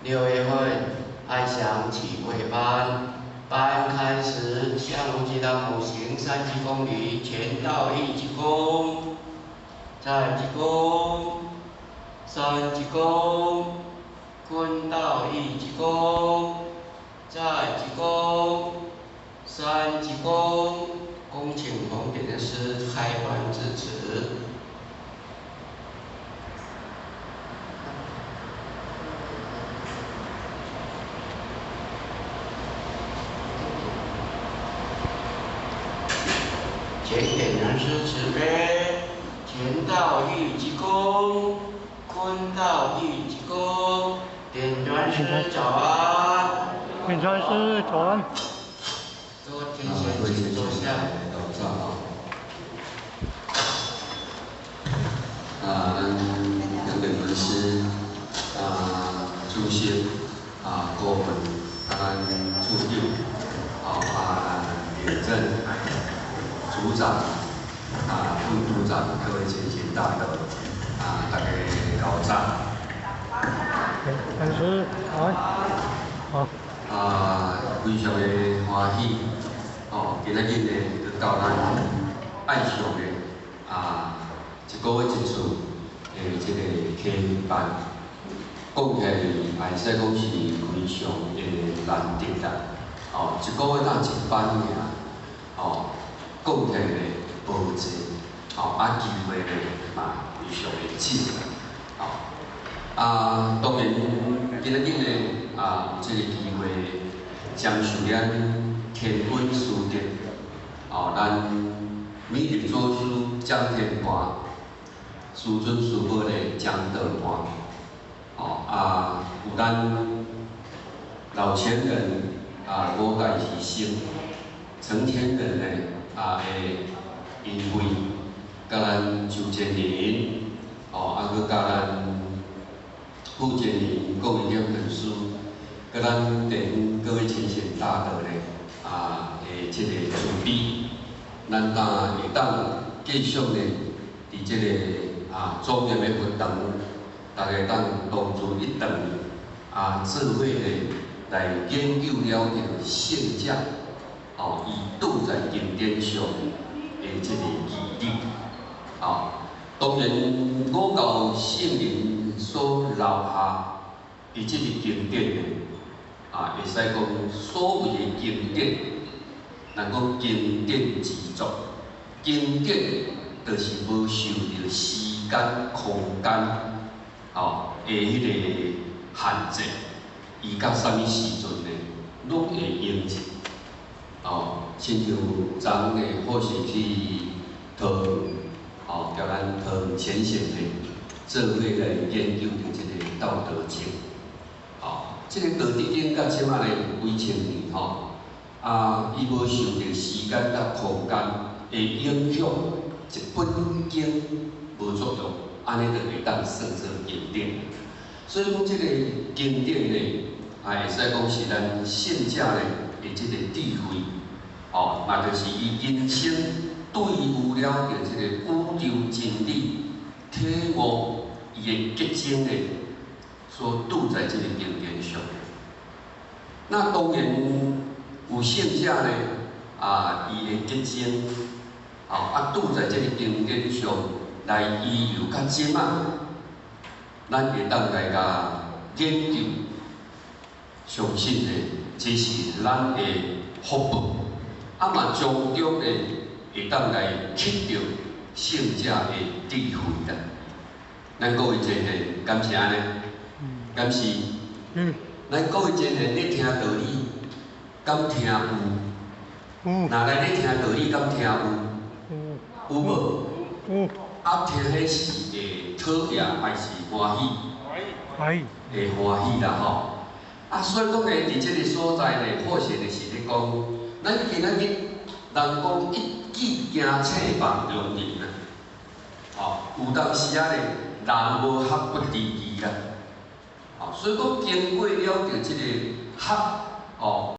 6月份愛祥啟慧班，班開始，向如吉達姆行三鞠躬禮，前道一鞠躬，再鞠躬，三鞠躬，坤道一鞠躬，再鞠躬，三鞠躬。恭請洪點師開班致辭。請點燃師慈悲，乾道一鞠躬，坤道一鞠躬，點傳師早安。點傳師早安。各位天賢請坐下。早啊，咱楊點傳師啊，主席啊，顧問啊，咱處長啊，廉政組長啊，副組長，各位前賢大德啊，大家早早。點傳師早安。好。啊，非常的歡喜，哦，今仔日呢，就到咱愛上的啊，一個月一次的這個開班，講起來會使講是非常的難得啦。哦，一個月若一班爾，哦，講起來無濟，哦，啊機會呢嘛非常的少，哦，啊，當然今仔日呢啊有這個機會接受咱天恩師德，哦，咱美麗祖師蔣天盤，師尊師母咧蔣道盤，哦啊，有咱老前人啊五代時生，成前人咧啊的恩惠，佮咱周建林，哦啊閣佮咱傅建林各位點傳師，佮咱地方各位前賢大德咧啊的這個慈悲，咱當會當繼續咧，佇這個啊莊嚴的佛堂，大家當同住一堂，啊智慧咧來研究了著聖者，哦，伊拄在經典上的這個義理，哦，當然五教聖人所留下佇這個經典咧，啊，會使講所謂的經典，人講經典之作，經典就是無受著時間、空間，哦的彼個限制，伊到啥物時陣呢，攏會用著。哦，親像昨昏呢，或是去桃園，哦，共咱桃園淺顯呢，做伙來研究著這個《道德經》。哦，這個《道德經》到這擺呢有幾千年吼，啊，伊無受著時間佮空間的影響，一本經無作用，按呢就會當算做經典。所以講這個經典呢，啊，會使講是咱聖者呢的這個智慧，哦，嘛就是伊人生對悟了著這個宇宙真理，體悟伊的結晶呢，所拄在這個經典上。那當然有聖者呢，啊，伊的結晶，哦，啊，拄在這個經典上來遺留到這擺，咱會當來共研究，相信呢，這是咱的福報，啊嘛從中呢會當來吸著聖者的智慧啦。咱各位前賢，敢是按呢？敢是？咱各位前賢咧聽道理，敢聽有？若來咧聽道理，敢聽有？有無？啊，聽彼是會討厭還是歡喜？會歡喜啦吼！啊，所以講呢，佇這個所在呢，好勢就是咧講，咱今仔日人講一舉驚醒夢中人啊，吼，有當時仔咧，人無學不知義啦，吼，所以講經過了著這個學，吼。